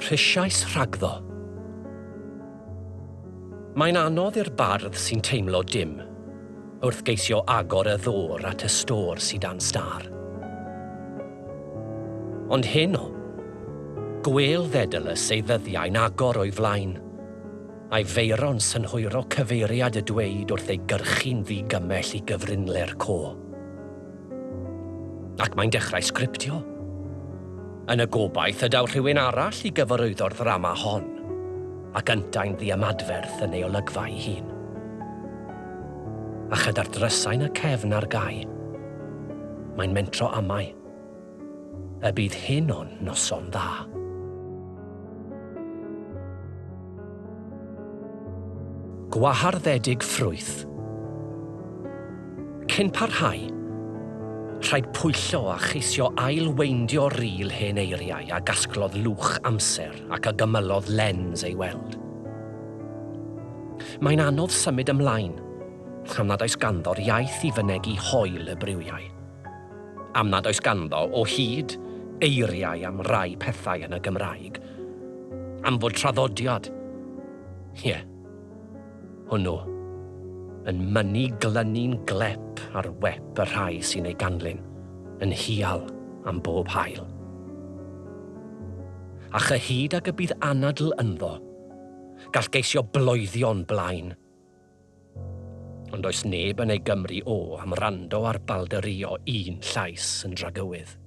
Rhisiais rhagddo. Mae'n anodd i'r bardd sy'n teimlo dim, wrth geisio agor y ddôr at y stôr sy dan stâr. Ond heno, gwêl Ddedalus ei ddyddiau'n agor o'i flaen, a'i Feiro'n synhwyro cyfeiriad y dweud wrth ei gyrchu'n ddi-gymell i gyfrinle'r co. Ac mae'n dechrau sgriptio. Yn y gobaith y daw rhywun arall i gyfarwyddo'r ddrama hon, ac yntau'n ddiymadferth yn ei olygfa ei hun. A chyda'r drysau'n y cefn ar gau, mae'n mentro amau y bydd heno'n noson dda. Gwaharddedig ffrwyth. Cyn parhau, rhaid pwyllo a cheisio ail-weindio rîl hen eiriau a gasglodd lwch amser ac a gymylodd lens ei weld. Mae'n anodd symud ymlaen am nad oes ganddo'r iaith i fynegi hoel y briwiau. Am nad oes ganddo, o hyd, eiriau am rai pethau yn y Gymraeg. Am fod traddodiad, ie, hwnnw, yn mynnu glynu'n glep ar wep y rhai sy'n ei ganlyn, yn hual am bob haul. A chyhyd ag y bydd anadl ynddo, gall geisio bloeddio'n blaen. Ond does neb yn ei Gymru o am wrando ar balderio un llais yn dragywydd.